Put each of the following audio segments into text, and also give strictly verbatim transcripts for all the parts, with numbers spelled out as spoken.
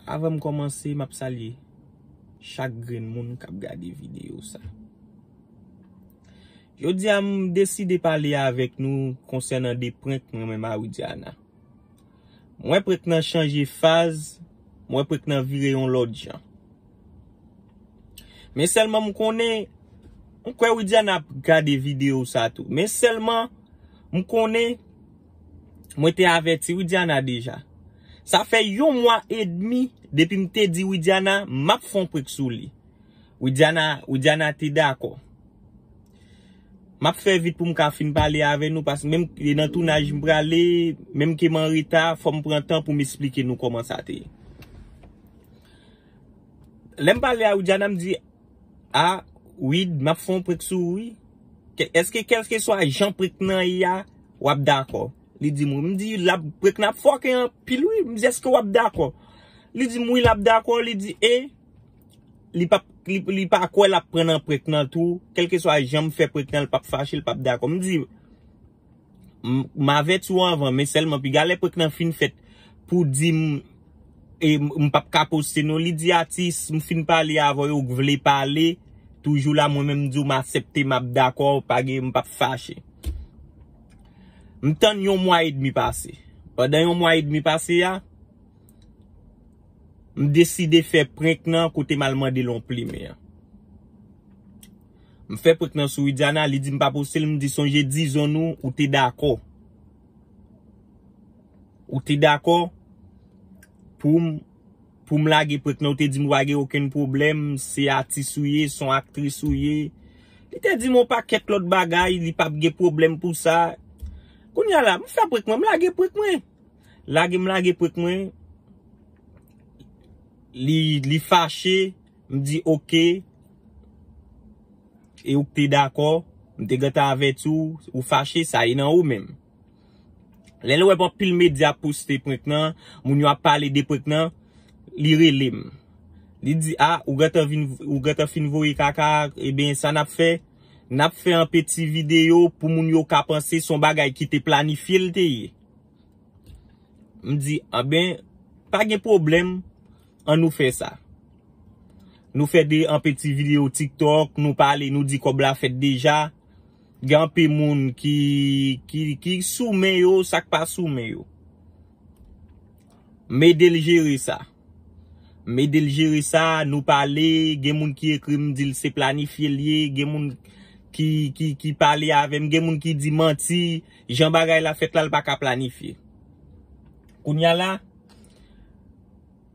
Avan m kòmanse, m ap salye chak grenn moun k ap gade videyo sa. Jodi a, m deside pale avèk nou konsènan de prank mwen menm a Widiana. M wè prank nan chanje faz, m wè prank nan vire yon lòt jan. Men sèlman m konnen, m kwè Widiana ap gade videyo sa tou. Men sèlman, m konnen, mwen te avèti Widiana deja. Sa fè yon mwa edmi depi m te di Widiana m ap fè yon prank sou li. Widiana, Widiana te dakò. M ap fè vit pou m ka fin pale avè nou, paske menm e nan tounaj m prale, menm ke m an reta, fò m pran tan pou m esplike nou kòman sa te ye. Lè m pale a Widiana, m di, "A, Wid, m ap fè yon prank sou ou, wi. Ke- Èske kèlkeswa jan prank nan ye a, w ap dakò?" Li di m, wi. M di, "L ap, prank nan ap fòke anpil, wi." M di, "Èske w ap dakò?" Li di m, "Wi, l ap dakò." Li di, e li p ap, li, li pa kwè l ap pran nan prank nan tou. Kèlkeswa jan m fè prank nan, l p ap fache, l p ap dakò. M di, m, m avèti w anvan, men sèlman piga lè prank nan fin fèt pou di m, e, m, m p ap ka poste non. Li di, "Atis, m fin pale avè w, ou vle pale, toujou la, mwen menm m di w m aksepte, m ap dakò, pa gen, m p ap fache." M tann yon mwa edmi pase. Pandan yon mwa edmi pase a, m deside fè prank nan kote m al mande l yon plimen an. M fè prank nan sou Widiana, li di m pa poste l, m di, "Sonje dizon nou, ou te dakò. Ou te dakò pou m, pou m lage prank nan, ou te di m ou pa gen okenn pwoblèm, se atis ou ye, se yon aktris ou ye." Li te di m yon pakèt lòt bagay, li p ap gen pwoblèm pou sa. Kounye a la, m fè prank mwen, m lage prank mwen. Lage m lage prank mwen, li, li fache, m di, "Oke, e ou k te dakò, m te gentan avèti w, ou fache, sa e nan ou menm." Lè l wè anpil medya ap poste prank nan, moun yo ap pale de prank nan, li rele m. Li di, "A, ou gentan vin, ou gentan fin voye kaka, ebyen, sa n ap fè, n ap fè yon peti videyo pou moun yo ka panse se yon bagay ki te planifye l te ye." M di, "Anben, pa gen pwoblèm, ann nou fè sa." Nou fè de, yon peti videyo TikTok, nou pale, nou di kòb la fèt deja. Gen anpil moun ki, ki, ki sou men yo, sa k pa sou men yo. M ede l jere sa. M ede l jere sa, nou pale, gen moun ki ekri m, di l se planifye l ye, gen moun ki, ki, ki pale avè m, gen moun ki di manti, jan bagay la fèt la, l pa ka planifye. Kounye a la,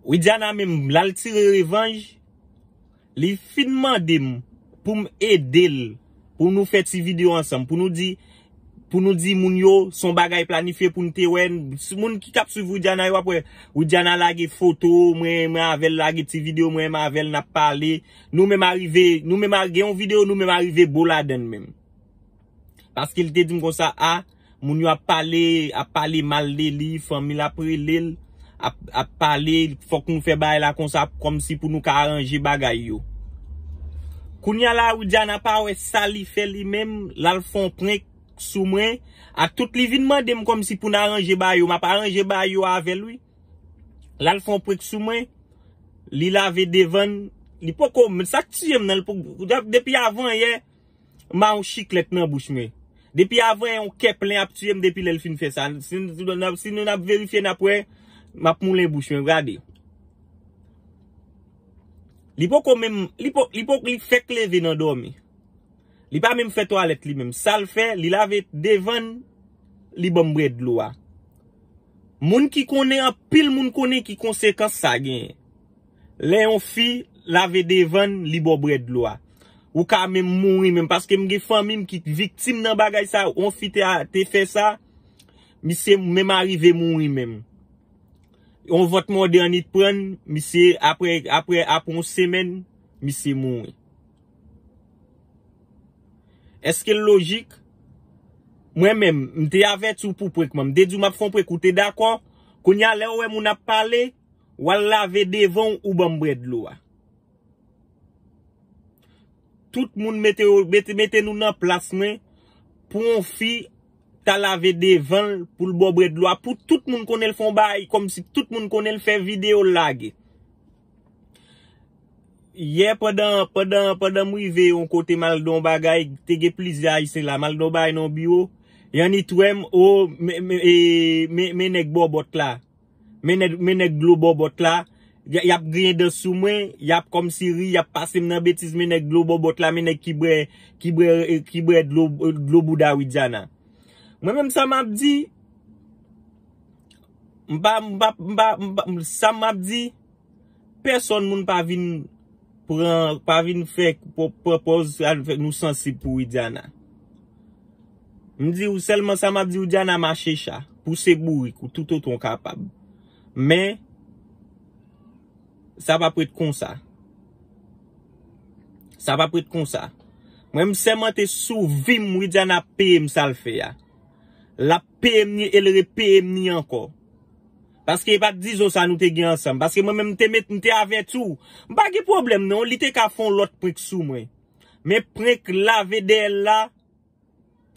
Widiana menm, l al tire revanj, li fin mande m pou m ede l, pou nou fè ti videyo ansanm, pou nou di, pou nou di moun yo se yon bagay planifye pou n te wè. Moun ki t ap swiv Widiana yo ap wè Widiana lage foto mwen, mwen avè l, lage ti videyo mwen, mwen avè l, n ap pale. Nou menm arive, nou menm a- gen yon videyo, nou menm arive bo ladan l menm. Paske li te di m konsa, a, moun yo ap pale, ap pale mal de li, fanmi l ap rele l, ap, ap pale, fòk nou fè bagay la konsa, kòmsi pou nou ka aranje bagay yo. Kounye a la, Widiana pa wè sa li fè li menm, l al fè yon prank sou mwen, ak tout li vin mande m kòmsi pou n aranje bagay yo, m ap aranje bagay yo avè l, wi. L al fè yon prank sou mwen, li lave devan l, li poko, men sa k tiye m nan, li poko, depi avan yè, m a yon chiklèt nan bouch mwen. Depi avan yon kè plen ap tiye m depi lè l fin fè sa. Si, si nou n ap verifye, n ap wè, m ap moulen bouch mwen, gade. Li poko menm, li po, li po, li fèk leve nan dòmi. Li pa menm fè twalèt li menm. Sa l fè, li lave devan l, li ban m bwè dlo a. Moun ki konnen, anpil moun konnen ki konsekans sa genyen. Lè yon fi lave devan l, li ba w bwè dlo a. Ou ka menm mouri menm, paske m gen fanmi m ki viktim nan bagay sa, yon fi te, te fè sa, misye menm arive mouri menm. Yon vant mòde annit pran l, misye, apre, apre, apre yon semèn, misye mouri. Èske l lojik? Mwen menm, m te avèti w pou prank mwen, m te di w m ap fè yon prank, ou te dakò. Kounye a, lè w wè moun ap pale, w al lave devan w, ou ban m bwè dlo a. Tout moun mete, mete, mete nou nan plas mwen, pou yon fi ta lave devan l, pou l ba w bwè dlo a, pou tout moun konnen l fè yon bagay, kòmsi tout moun konnen l fè videyo l lage. Yè pandan, pandan, pandan m rive yon kote m al nan yon bagay, te gen plizyè Ayisyen la, m al nan yon bagay nan yon biwo, Yannit wè m, o, men, men, e, men, men nèg bòbòt la. Men nèg, men nèg dlo bòbòt la. Y, y ap griyen dan sou mwen, y ap kòmsi ri, y ap pase m nan betiz, men nèg dlo bòbòt la, men nèg ki bwè, ki bwè, e, ki bwè dlo, dlo bouda Widiana. Mwen menm sa m ap di, m pa, m pa, m pa, m pa, sa m ap di, pèsonn moun pa vin pran, pa vin fè, pran pòz nou sansib pou Widiana. M di w sèlman sa m ap di Widiana, mache cha, pouse bourik ou tout otan w kapab. Men, sa p ap ret konsa. Sa p ap ret konsa. Mwen m sèmante sou vi m Widiana ap peye m sa l fè a. L ap peye m ni e l repeye m ni ankò. Paske e pa t dizon sa nou te gen ansanm. Paske mwen menm m te met, m te avèti w. M pa gen pwoblèm non, li te ka fè yon lòt prank sou mwen. Men prank lave dèyè l la,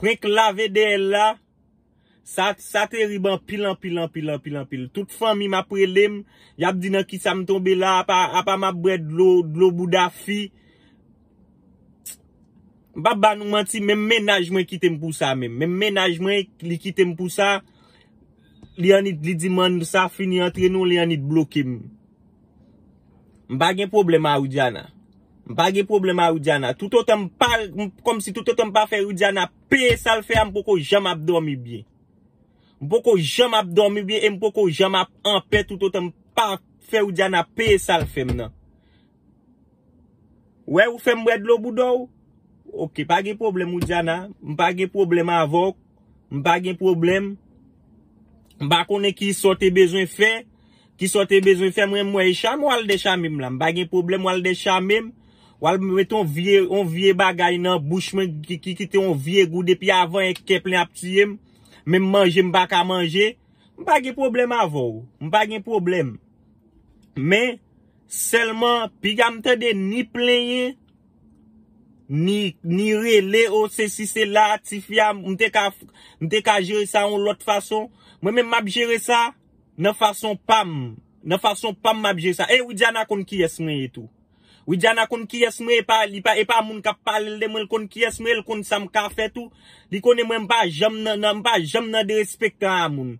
prank lave dèyè l la, sa, sa terib anpil, anpil, anpil, anpil, anpil. Tout fanmi m ap rele m, y ap di nan kisa m tonbe la, apa, apa m ap bwè dlo, dlo bouda fi. M p ap ba nou manti, menm mennaj mwen kite m pou sa menm. Menm mennaj mwen, li kite m pou sa. Li annik, li di m ann sa fini antre nou, li annik bloke m. M pa gen pwoblèm a Widiana. M pa gen pwoblèm a Widiana. Toutotan m pa, m, kòmsi toutotan m pa fè Widiana peye sa l fè a, m poko janm ap dòmi byen. M poko janm ap dòmi byen e m poko janm ap anpè toutotan m pa fè Widiana peye sa l fè m nan. Wè ou fè m bwè dlo bouda w. Ok, pa gen pwoblèm Widiana. M pa gen pwoblèm avè w. M pa gen pwoblèm. M pa konnen ki sa w te bezwen fè. Ki sa w te bezwen fè, mwen m wè e chame w al dèchame m la. M pa gen pwoblèm w al dèchame m. W al met yon vye, yon vye bagay nan bouch mwen ki, ki kite yon vye gou depi avan e kè plen ap tiye m. Menm manje m pa ka manje. M pa gen pwoblèm avè w. M pa gen pwoblèm. Men, sèlman, piga m tande ni plenyen, ni, ni rele, o, sesi, sela, tifi a, m te ka, m te ka jere sa yon lòt fason. Mwen menm, m ap jere sa nan fason pa m. Nan fason pa m, m ap jere sa. E Widiana konn kiyès mwen ye tou. Widiana konn kiyès mwen, e pa, li pa, e pa moun k ap pale l de mwen, l konn kiyès mwen, l konn sa m ka fè tou. Li konnen mwen, m pa janm nan, nan, m pa janm nan derespektan a moun.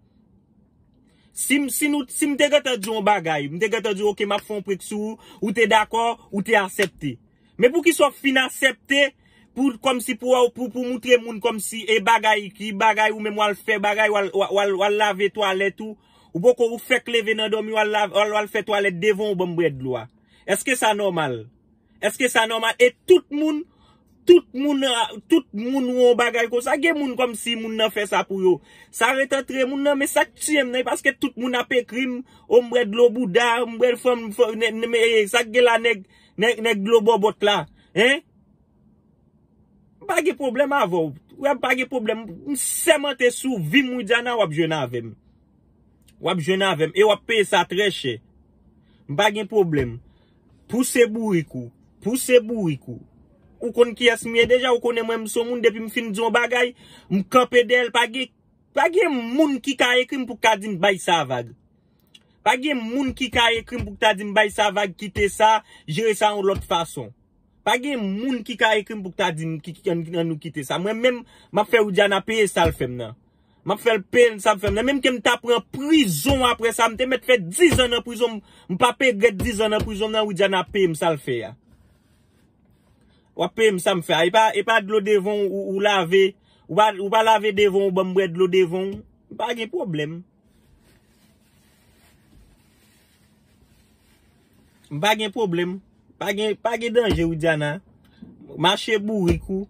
Si m, si nou, si m te gentan di w yon bagay, m te gentan di w, ok, m ap fè yon prank sou ou, ou te dakò, ou te aksepte. Men poukisa w fin aksepte pou, kòmsi pou, pou, pou moutre moun kòmsi e bagay, ki bagay ou menm w al fè bagay, w al, w al, w al, w al lave twalèt ou, ou poko, ou fèk leve nan dòmi, w al lave, w al, w al fè twalèt devan w ban m bwè dlo a. Èske sa nòmal? Èske sa nòmal? E tout moun, tout moun, a, tout moun wè yon bagay konsa. Gen moun kòmsi moun nan fè sa pou yo. Sa ret antre moun nan, men sa k tiye m nan, e paske tout moun ap ekri m, o m bwè dlo bouda, m bwè fanm, fanm, nè, nè, men, e, sa k gen la nèg, nèg, nèg dlo bòbòt la, en? M pa gen pwoblèm avè w. Wè, m pa gen pwoblèm. M sèmante sou vi m, Widiana, w ap jwenn avè m. W ap jwenn avè m. E w ap peye sa trè chè. M pa gen pwoblèm. Pouse bourik ou. Pouse bourik ou. Ou konn kiyès m ye deja, ou konnen mwen m se yon moun depi m fin di yon bagay, m kanpe dèyè l, pa gen, pa gen moun ki ka ekri m pou ka di m bay sa vag. Pa gen moun ki ka ekri m pou ta di m bay sa vag, kite sa, jere sa yon lòt fason. Pa gen moun ki ka ekri m pou ta di m ki, ki, ann, ann nou kite sa. Mwen menm, m ap fè Widiana peye sa l fè m nan. M ap fè l peye sa l fè m nan. Menm ke m ta pran prizon apre sa, m te mèt fè dizan nan prizon, m, m p ap regrèt dizan nan prizon nan Widiana ap peye m sa l fè a. W ap peye m sa m fè a. E pa, e pa dlo devan w, ou, ou lave, ou pa, ou pa lave devan w, ban m bwè dlo devan w. Pa gen pwoblèm. M pa gen pwoblèm. Pa gen, pa gen danje, Widiana. Mache bourik ou.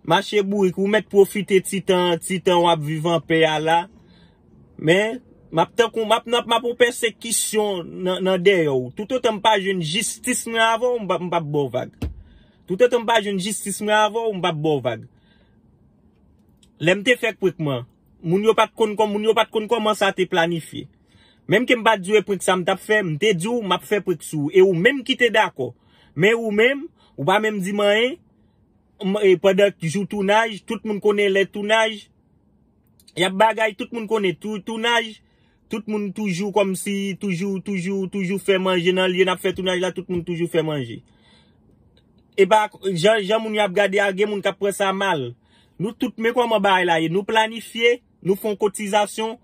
Mache bourik ou. Ou mèt pwofite ti tan, ti tan w ap viv anpè a la. Men, m ap tankou, m ap, m ap, m ap yon pèsekisyon nan, nan dèyè w. Toutotan m pa jwenn jistis mwen avè w, m p ap, m p ap ba w vag. Toutotan m pa jwenn jistis mwen avè w, m p ap ba w vag. Lè m te fè prank mwen, moun yo pa t konn kòm, moun yo pa t konn kòman sa te planifye. Menm ke m pa t di w e prank sa m t ap fè, m te di w m ap fè prank sou ou. E ou menm ki te dakò. Men ou menm, ou pa menm di m anyen. M, e pandan jou tounaj, tout moun konnen lè tounaj. Y ap bagay, tout moun konnen tou, tounaj. Tout moun toujou kòmsi, toujou, toujou, toujou fè manje nan lye n ap fè tounaj la, tout moun toujou fè manje. E pa, jan, jan moun yo ap gade a, gen moun k ap pran sa mal. Nou tout, men kòman bagay la ye. Nou planifye, nou fè yon kotizasyon.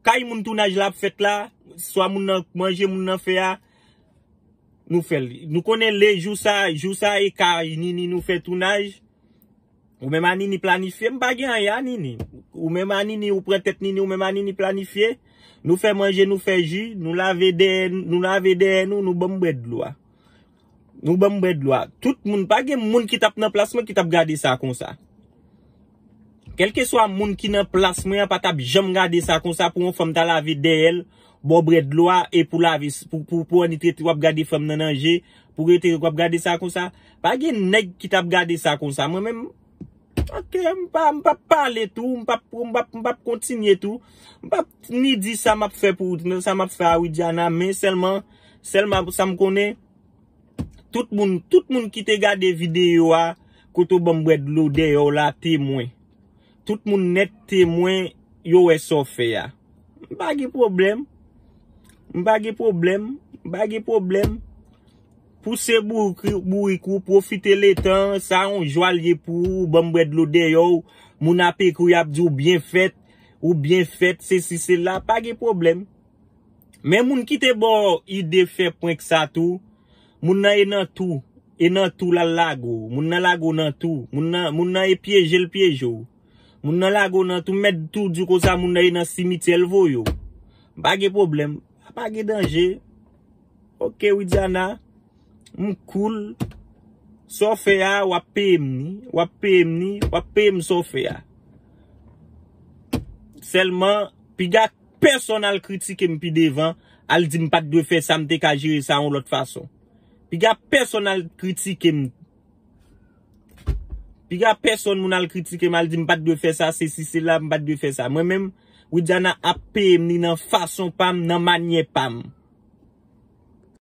Kay moun tounaj la ap fèt la, swa moun nan manje, moun nan fè a, nou fè l. Nou konnen le jou sa, jou sa e kay Nini nou fè tounaj. Ou menm a Nini planifye, m pa gen anyen a Nini. Ou menm a Nini, ou pran tèt Nini, ou menm a Nini planifye. Nou fè manje, nou fè ji, nou lave dèyè, nou lave dèyè nou, nou ban m bwè dlo a. Nou ban m bwè dlo a. Tout moun, pa gen moun ki t ap nan plas mwen ki t ap gade sa konsa. Kèlkeswa moun ki nan plas mwen an pa t ap janm gade sa konsa pou yon fanm ta lave dèyè l, bò bwè dlo a, e pou lave, pou, pou, pou annik rete w ap gade fanm nan nan je, pou rete w ap gade sa konsa. Pa gen nèg ki t ap gade sa konsa. Mwen menm, ok, m pa, m p ap pale tou, m p ap, m p ap, m p ap kontinye tou. M p ap ni di sa m ap fè pou, sa m ap fè a Widiana, men sèlman, sèlman sa m konnen, tout moun, tout moun ki te gade videyo a, kote w ban m bwè dlo dèyè w la, temwen. Tout moun nèt temwen, yo wè sa w fè a. M pa gen pwoblèm. M pa gen pwoblèm. M pa gen pwoblèm. Pouse bourik, bourik ou, pwofite letan, sa yon jwa l ye pou ou, ban m bwè dlo dèyè w, moun ap ekri w, y ap di w byen fèt, ou byen fèt, sesi, sela, pa gen pwoblèm. Men moun ki te ba w ide fè prank sa tou, moun nan e nan tou, e nan tou l al lage w, moun nan lage w nan tou, moun nan, moun nan e pyeje l pyeje w. Moun nan lage w nan tou, m mèt tou di w konsa, moun nan e nan simityè l voye w. Pa gen pwoblèm, pa gen danje. Ok, Widiana, m cool. Sa w fè a, w ap peye m ni, w ap peye m ni, w ap peye m sa w fè a. Sèlman, piga pèsonn al kritike m pi devan, al di m pa t dwe fè sa, m te ka jere sa yon lòt fason. Piga pèsonn al kritike m. Piga pèsonn moun al kritike m, al di m pa t dwe fè sa, sesi, sela, m pa t dwe fè sa. Mwen menm, Widiana ap peye m ni nan fason pa m, nan manyè pa m.